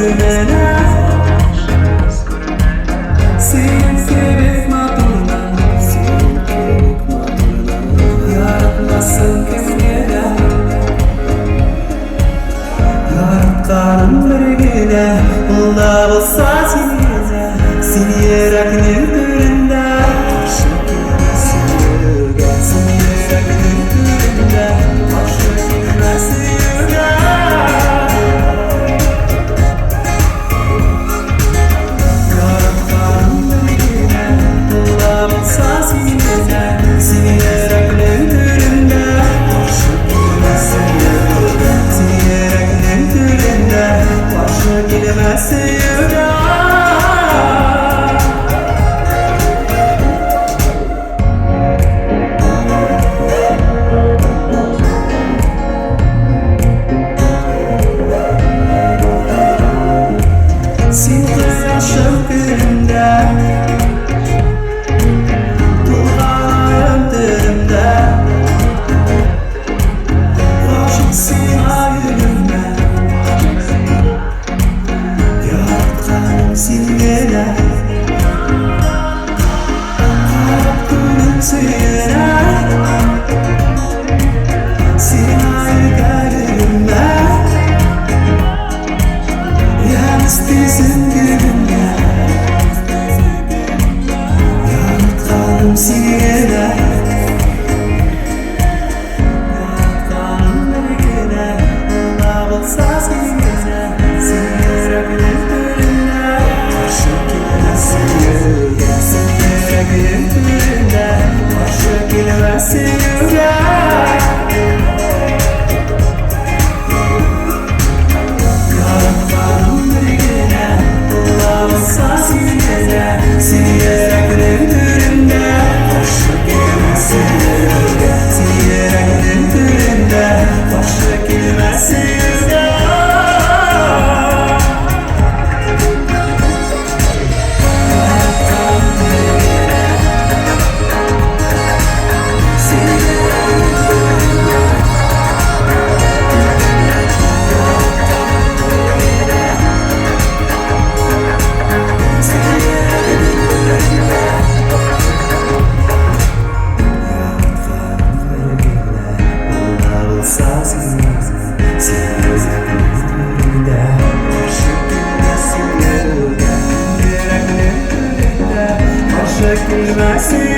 Күренә. Синең кебек матурны, синең кебек матурны яратмасын кем генә. Яратканым бер генә, ул да булса син генә, син йөрәкнең түрендә. Каршы килмә сөюгә, син йөрәкнең түрендә. Каршы килмә сөюгә. Яратканым бер генә, ул да булса син генә, син йөрәкнең түрендә. Каршы килмә сөюгә, син йөрәкнең түрендә. Каршы килмә сөюгә. Син кояшым көнемдә, тулган аем төнемдә, гашыйк сиңа гөлемдә, яратканым син генә. Карап күңел сөенә, сиңа иркәлегемә, ямь өстисең көнемә, яратканым син генә. Яратканым бер генә, ул да булса син генә, син йөрәкнең түрендә. Каршы килмә сөюгә, син йөрәкнең түрендә. Каршы килмә сөюгә. Яратканым бер генә, ул да булса син генә, син йөрәкнең түрендә. Каршы килмә сөюгә, син йөрәкнең түрендә. Каршы килмә сөюгә. Яратканым бер генә, син йөрәкнең түрендә. Яратканым бер генә, син йөрәкнең түрендә. Яратканым бер генә, ул да булса син генә, син йөрәкнең түрендә. Каршы килмә сөюгә, йөрәкнең түрендә. Каршы килмә сөюгә.